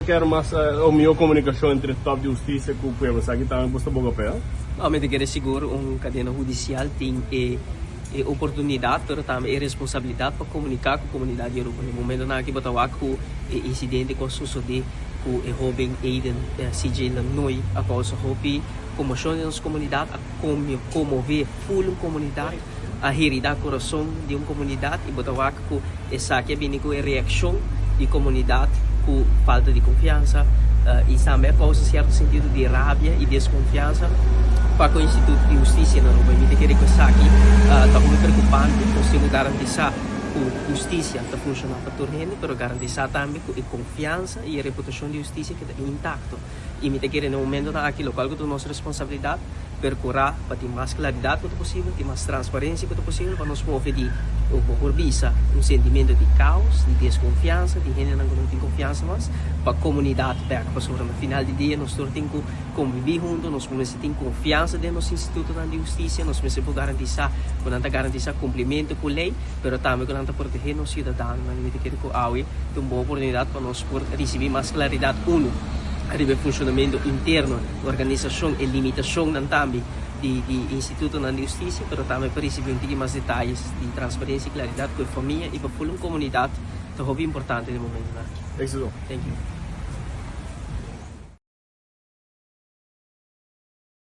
Kier mas o mihó komunikashon entre tòp di hustisia ku pueblo. Esaki tambe bo sta boga p'e? No, mi ta kere sigur un kadena hudisial tin e e oportunidat pero tambe e responsabilidat pa komuniká ku komunidat di Aruba. Na e momentonan aki bo ta wak ku e insidente ku a sosodé ku e hóben Aiden CJ Lanoy a kousa hopi komoshon den nos komunidat, a konmové ful un komunidat, a heridá kurason di un komunidat i bo ta wak ku esaki a bini ku e reakshon di komunidat ku falta di konfiansa i tambe a kousa sierto sentido di rabia i deskonfiansa pa ku e instituto di hustisia na Aruba. I mi ta kere ku esaki ta hopi preokupante. Nos tin ku garantisá ku hustisia ta funshoná pa tur hende, pero garantisá tambe ku e konfiansa i e reputashon di hustisia keda intakto. I mi ta kere na e momentonan aki lokual ku ta nos responsabilidat, Percurá pa tin mas claridad cu ta posibel, tin mas transparencia cu ta posibel pa nos move di, bo por bisa, un sentimento di caos, di desconfiansa, di hendenan cu no tin confiansa mas, pa comunidad bek. Pasobra na final di dia nos tur tin cu convivi hunto, nos mester tin confiansa den nos institutonan di husticia, nos mester por garantisa cu nan ta garantisa cumplimento cu ley, pero tambe cu nan ta protege nos ciudadanonan. Y mi ta kere cu awe ta un bon oportunidad pa nos por ricibi mas claridad, uno, riba e funcionamento interno. Organisashon e limitashonnan tambe di di institutonan di hustisia, pero tambe pa risibí un tiki mas detayes di transparensia i klaridat ku e famia i pa ful un komunidat ta hopi importante den momentunan aki. Éxito. Thank you.